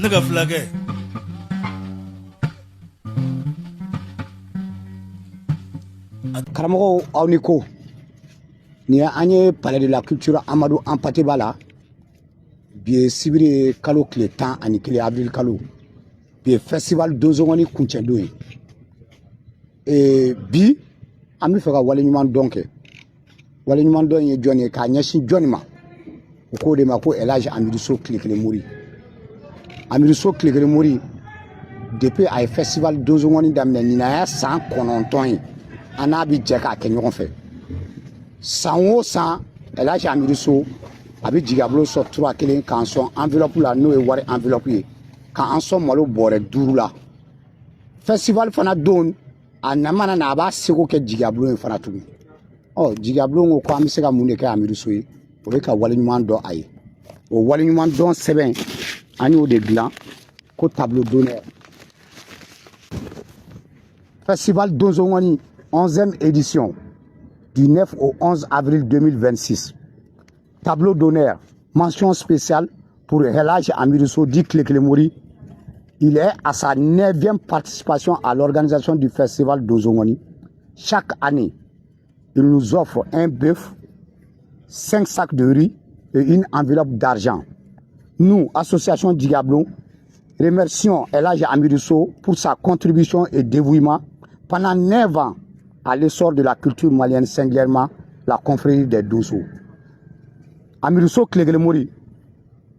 Ne ka fulakɛ. Karamɔgɔw, aw ni ko. Nin ye an ye Palais de la Culture Amadou Hampâté Bâ la. Bi ye sibiri ye, kalo tile 11, avril kalo. Bi ye festival Donsoŋɔni kuncɛdon ye. Bi an bɛ fɛ ka waleɲuman dɔn kɛ. Waleɲuman dɔn ye jɔn ye, k'a ɲɛsin jɔnni ma? U k'o de ma ko Elhaji Amidu So tile kelen mori. Amidu So tile kelen mori, depuis a ye festival Donsoŋɔni daminɛ, ɲinan y'a san 9 ye. An n'a bɛ jɛ k'a kɛ ɲɔgɔn fɛ san o san. Elhaji Amidu So a bɛ jigiyabulon sɔn tura kelen, k'an sɔn enveloppe la, n'o ye wari enveloppe ye, k'an sɔn malo bɔrɛ 5 la. Festival fana don, a na mana na, a b'a seko kɛ jigiyabulon ye fana tugun. Ɔ, jigiyabulon ko ko an bɛ se ka mun de kɛ Amidu So ye? O ye ka waleɲuman dɔn a ye. O waleɲuman dɔn sɛbɛn, an y'o de dilan ko tableau d'honneur Festival Donsoŋɔni 11e édition du 9 au 11 avril 2026. Tableau d'honneur, mention spéciale pour Elhaji Amidu So dit Tile. Il est à sa 9e participation à l'organisation du festival Donsoŋɔni. Chaque année, il nous offre un bœuf, 5 sacs de riz et une enveloppe d'argent. Nous, Association Digablon, remercions Elhaji Amidu So pour sa contribution et dévouement pendant 9 ans à l'essor de la culture malienne, singulièrement la confrérie des Donso. Amidu So Tile Mori,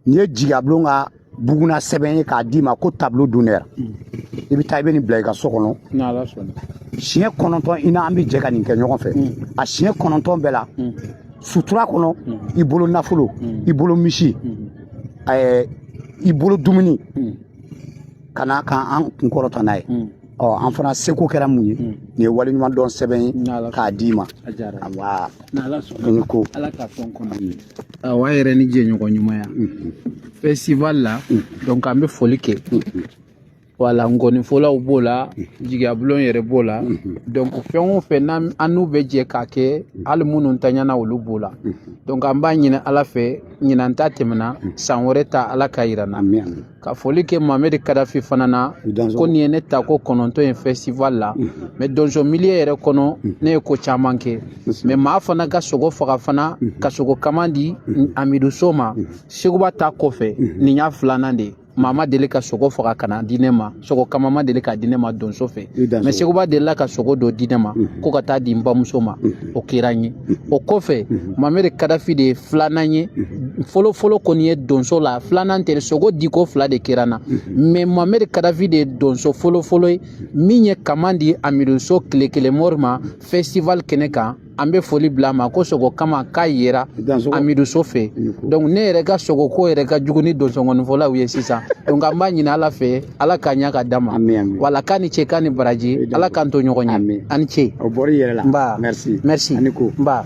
nin ye Jigabulon ka buguna sɛbɛn ye k'a d'i ma ko tableau d'honneur. I bɛ taa, i bɛ nin bila i ka so kɔnɔ. N'Ala sɔnna. Siɲɛ 9 i n'an bɛ jɛ ka nin kɛ ɲɔgɔn fɛ. A siɲɛ 9 bɛɛ la, sutura kɔnɔ, i bolo nafolo, i bolo misi, i bolo dumuni, ka na k'an kun kɔrɔta n'a ye. Ɔ, an fana seko kɛra mun ye? Nin ye waleɲuman dɔn sɛbɛn ye N'Ala k'a d'i ma. A diyara n ye. Awa. N'Ala I sɔnna. ni ko. Ala k'a fɔ n kɔnɔ. Awɔ, an yɛrɛ ni jɛɲɔgɔn ɲumanya festival la. Donc an bɛ foli kɛ. Wala ngɔnifɔlaw b'o la, jigiyabulon yɛrɛ b'o la. Donc fɛn o fɛn n'an an n'u bɛ jɛ k'a kɛ, hali minnu ntanyana, olu b'o la. Donc an b'a ɲini Ala fɛ, ɲinan ta tɛmɛna, san wɛrɛ ta, Ala ka yira n na. Ami, ami. Ka foli kɛ Mamedi Kadafi fana na. I danso. Ko nin ye ne ta ko 9 ye festival la. Mais donso milieu yɛrɛ kɔnɔ, ne ye ko caman kɛ. Mais maa fana ka sogo faga fana, ka sogo kaman di Amidu So ma, Seguba ta kɔfɛ, nin y'a filanan de ye. Maa ma deli ka sogo faga ka na di ne ma, sogo kama ma deli ka di ne ma donso fɛ. I danso. Mais Seguba delila ka sogo dɔ di ne ma ko ka taa di n bamuso ma, o kɛra n ye. O kɔfɛ, Mamedi Kadafi de ye filanan ye. Fɔlɔ fɔlɔ kɔni ye donso la, filanan tɛ, sogo diko fila de kɛra n na. Mais Mamedi Kadafi de ye donso fɔlɔ fɔlɔ ye min ye kaman di Amidu So tile kelen mori ma festival kɛnɛ kan. An bɛ foli bila a ma ko sogo kama k'a yera Danso. Amidu So fɛ. Donc ne yɛrɛ ka sogoko yɛrɛ ka jugu ni donsongɔnifɔlaw ye sisan. Donc an b'a ɲini Ala fɛ, Ala k'a ɲɛ ka d'a ma. Ami, ami. Wala k'a ni ce, k'a ni baraji, Ala k'an to ɲɔgɔn ye. Ami. Ani ce. O bɔra i yɛrɛ la. Nba. Merci. Merci. Ani ko. Nba.